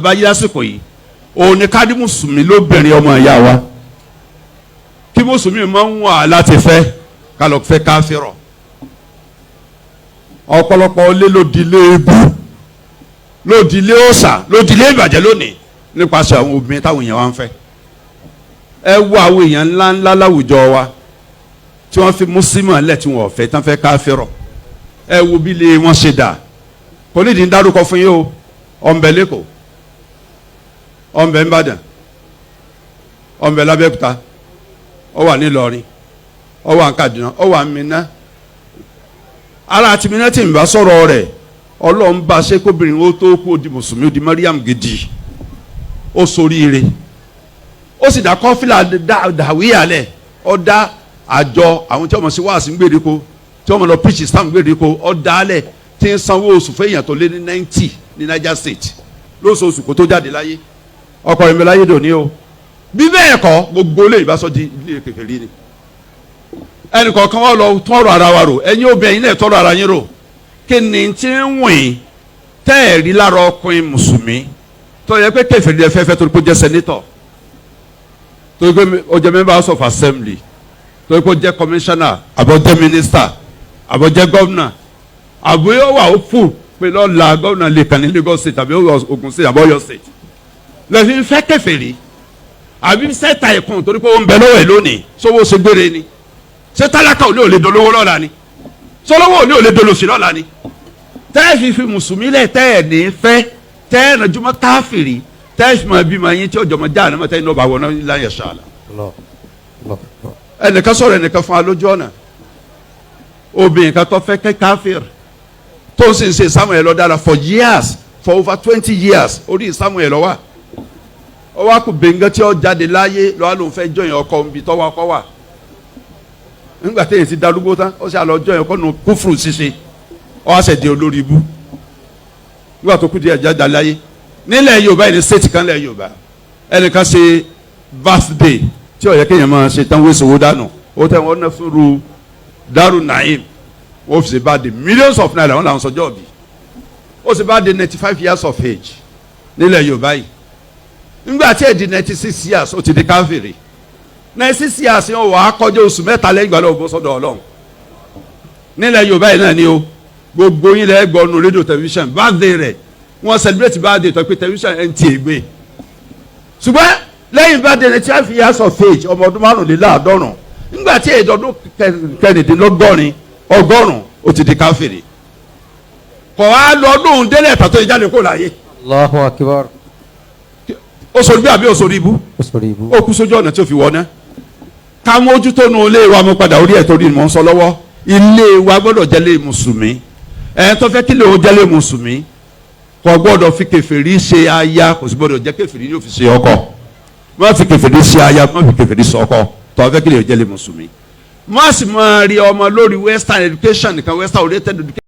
Bá yí lásìkò yìí, òun ni ká ní mùsùlùmí lóbìnrin ọmọ ìyá wa kí mùsùlùmí máa ń wà láti fẹ́ ká lọ fẹ́ káfírọ̀. Ọ̀pọ̀lọpọ̀ ilé lòdì lé ebú, lòdì lé òòṣà, lòdì lé ìbàjẹ́ lónìí nípasẹ̀ àwọn obìnrin táwọn èèyàn wa ń fẹ́. Ẹ wo àwọn èèyàn ńlá ńlá láwùjọ wa tí wọ́n fi mùsùlùmí lẹ̀, tí wọ́n ò fẹ́ tán, fẹ́ káfírọ̀. Ẹ wo bí ilé wọn ṣe dà. Kò nídìí ń dárúkọ fún yín o. Ọ̀nbẹ lẹ́kọ̀ọ́, ọ̀nbẹ ńbàdàn, ọ̀nbẹ lábẹ́òkúta, ó wà nílọrin, ó wà ní Kaduna, ó wà ní Minna. Ara àti Minna tí ń bá sọ̀rọ̀ rẹ̀, Ọlọ́run bá ṣe kóbìnrin ó tó kú, ó di mùsùlùmí, ó di Mariam gidi, ó soríire, ó sì dá kọ́fìlà dàwíyà lẹ̀, ó dá àjọ àwọn tí wọ́n mọ̀ sí wáàsí gbèríko, tí wọ́n mọ̀ lọ preach Islam gbèríko, ó dá lẹ̀, tí ń sanwó oṣù fún èèyàn tó lé ní 90 ní Niger State lóṣooṣù kó tó jáde láyé. Ọkọ rẹ̀ mi láyé dòní o. Bí bẹ́ẹ̀ kọ́, gbogbo ilé ìbásọ́ di ilé kékeré ni. Ẹnì kọ̀ọ̀kan wọ́n lọ tọrọ ara wa rò. Ẹ̀yin obìnrin náà, tọrọ ara yín rò. Kí ni tí ń wìn tẹ́ ẹ̀ rí lára ọkùnrin mùsùlùmí tó yẹ pé kèfèrí ẹ fẹ́fẹ́, torí pé ó jẹ́ senator, torí pé ó jẹ́ member House of Assembly, torí pé ó jẹ́ commissioner, àbí ó jẹ́ minister, àbí ó jẹ́ governor, àbí ó wà ó fù pé lọ́la governor lè kàn ní Lagos State àbí Ogun State àbí Ọ̀yọ́ State lẹ́sìn fẹ́ kèfèrí, àbí sẹ́ta ẹ̀kún torí pé ó ń bẹ lọ́wọ́ ẹ̀ lónìí? Sówó ṣe gbére ni? Ṣé tálákà ò ní ò lè dolówó lọ́la ni? Sọlọ́wọ́ ò ní ò lè dolòṣì lọ́la ni? Tẹ́ẹ̀ fi fi mùsùlùmí lẹ̀, tẹ́ẹ̀ ní fẹ́, tẹ́ẹ̀ nàjúmọ́ káfìrí, tẹ́ẹ̀ fi máa bí ma yín tí ọjọ́ ma jáà náà, tẹ́ẹ̀ ní ọba wọ̀ náà láyẹ̀ ṣáàlà. Ẹnìkan sọ̀rọ̀ ẹnìkan fún wa lójú ọ̀nà, obìnrin kan tó fẹ́ kẹ́ káfìr, tó sì ń ṣe Samuel lọ dára for years, for over 20 years, orí Samuel lọ wà. Ó wá kú bẹ̀ngẹ́ tí ó jáde láyé lọ́wọ́, ló ń fẹ́ jọyìn ọkọ níbi tọ́wọ́ ọkọ wà. Nígbà téèyàn ti darúgbó tán, ó sì àlọ́ jọyìn ọkọ nù kúfùrù ṣíṣe, ó wá ṣẹ̀ di olórí ibú nígbà tó kú díẹ̀ jáde láyé. Nílẹ̀ Yorùbá yìí, ní state kan lẹ̀ Yorùbá, ẹnìkan ṣe birthday tí ó yẹ kéèyàn máa ṣe tán, wéṣọ owó dànù. Ó tẹ́ wọn ná fúnru Daru Naim, wọ́n fi ṣe birthday, millions of naira. Wọ́n làwọn sọjọ́ bí ó ṣe birthday 95 years of age nílẹ̀ Yorùbá yìí. Nígbà tí ẹ̀ di 96 years, ó ti di káfìrí. 96 years yẹn, wà á kọjá oṣù 3 lẹ́yìn ìgbà lọ́wọ́ bó sọ́dọ̀ Ọlọ́run. Nílẹ̀ Yorùbá yìí náà ni o. Gbogbo yín lẹ́ gbọ́ nu rédíò, tẹlifíṣàn, birthday rẹ̀, wọ́n celebrate birthday tó pé tẹlifíṣàn NTA gbé. Ṣùgbọ́n lẹ́yìn birthday, 95 years of age, ọmọ ọdún 95, nígbà tí èdè ọdún 86, 100, ó ti di káfìrí. Kọ̀ wá lọ ọdún délẹ̀ tàtó ìjáde kó láyé. Allahu akbar. Ó sọ bí àbí ó sọ ibú? Ó sọ̀rọ̀ ibú. Ó kú sójú ọ̀nà tí ó fi wọ̀ ná. Ká mójútó nu ilé wa. Mo padà orí ẹ̀ torí mò ń sọ lọ́wọ́. Ilé wa gbọ́dọ̀ jẹ́ ilé mùsùlùmí. Ẹ̀ tó fẹ́ kí lè ó jẹ́ ilé mùsùlùmí, kò gbọ́dọ̀ fi kèfèrí ṣe aya, kò sì gbọ́dọ̀ jẹ́ kèfèrí ní ó fi ṣe ọkọ. Má fi kèfèrí ṣe aya, má fi kèfèrí ṣe ọkọ tó fẹ́ kí lè ó jẹ́ ilé mùsùlùmí. Má sì máa rí ọmọ lórí western education nìkan, western oriented education.